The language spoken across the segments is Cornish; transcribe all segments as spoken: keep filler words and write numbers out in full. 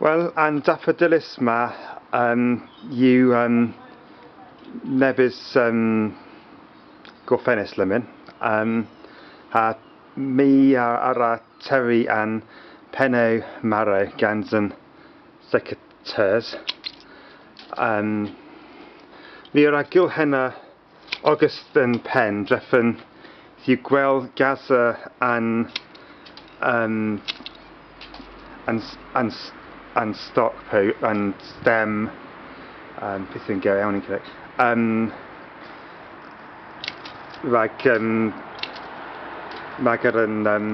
Wel, an daffodilys ma, um, yw, um, nebes, um, gorfennys lemmyn. Um, ha my a, a wra terri an pennow marow gans an secateurs. Um, my a wra gul henna ogas dhe'n penn, drefen yw gwell gasa an, um, an s-, an s-, an stok po an stem, um, pyth yw an ger ewn yn Kernewek. Um, rag, um, rag an, um,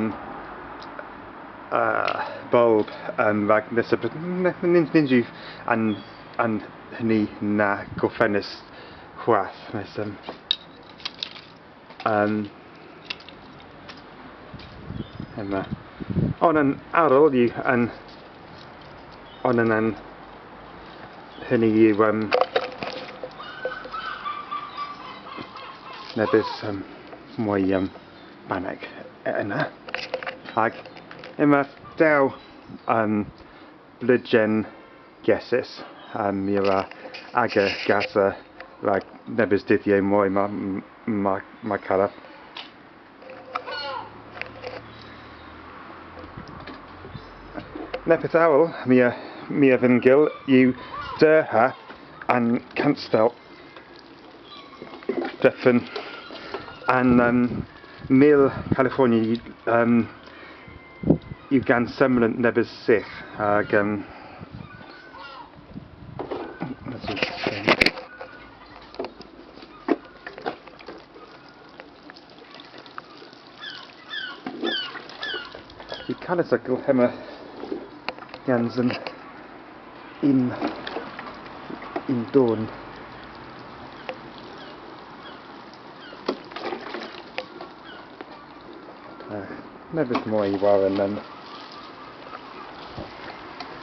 uh, bulb, um, rag nessa, n-, n-, nyns yw an, an huni na gorfennys hwath, mes, um, um, yma. Onan arall yw an, onan an huni yw, um, nebes, um, moy, um, bannek ena. Hag yma dew, um, bleujen gesys, um, my a wra aga gasa rag nebes dydhyow moy, ma, ma, ma kalav. Neppyth arall my a, my a vynn gul yw durha an kanstel. Drefen an, um, mil California, um, yw gans semlant nebes sygh, hag, um, yw kales a gul hemma gans an, yn, yn dorn. Uh, nebes moy war an, um,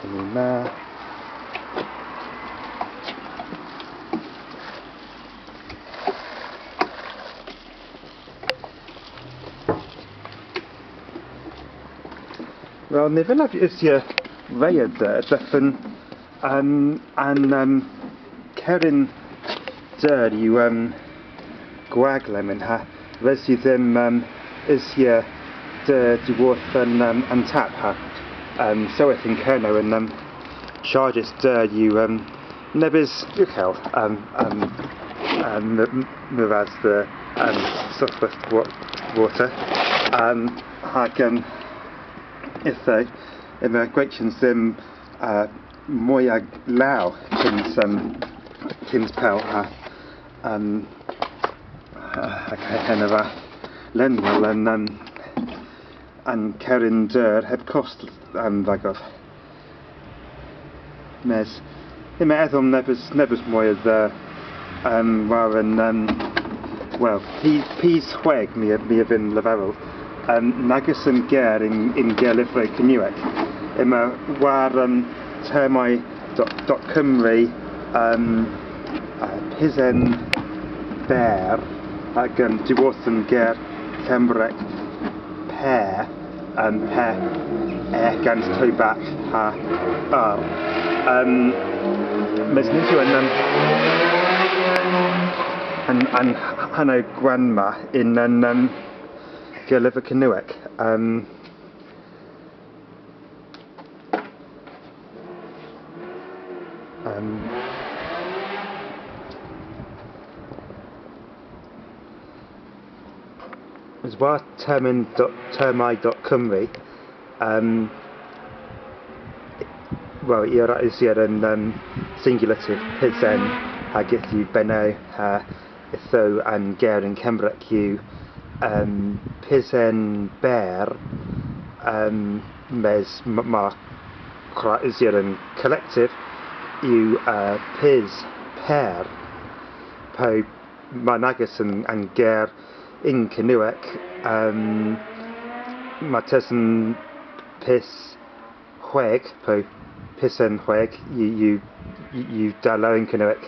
yn ma. Wel, ny vynnav usya re a dheu, drefen, um, an, um, kerryn deur yw, um, gwag lemmyn ha res yw dhymm, um, usya deur dhyworth an, um, an tap ha, um, soweth yn Kernow an, um, charjys deur yw, um, nebes ughel, um, um, um, m-, m-, meur ras dhe, um, sodhweyth wa-, water. Um, hag, um, ytho, yma gwaytyans dhymm, uh, moy a law kyns, um, kyns pell ha, um, ha, ha henna a wra lenwel an, um, an kerryn deur heb kost, um, ragov. Mes yma edhom nebes, nebes moy a dheu, um, war an, um, wel, py-, pys hweg my a, my a vynn leverel, um, nag eus an ger yn, yn gerlyvrow Kernewek. Yma war, um, termyn dot, dot Cymru, um, uh, pysen ber, hag, um, dhyworth an ger Kembrek per, um, per, eh, gans to bak ha ar. Um, mes nyns yw an, um, an, an hanow gwann ma yn an, um, gerlyver Kernewek. Um, Um, es war termyn do-, termyn dot Cymru, um, wel, i a wra usya an, um, singulatif pysen hag yth yw bennow ha ytho an ger yn Kembrek yw, um, pysen ber, um, mes m-, ma kwra usya yn kollektiv yw, uh, pys per. Po ma nag eus an, an ger yn Kernewek, um, martesen pys hweg, po pysen hweg, yw, yw, yw da lowr yn Kernewek.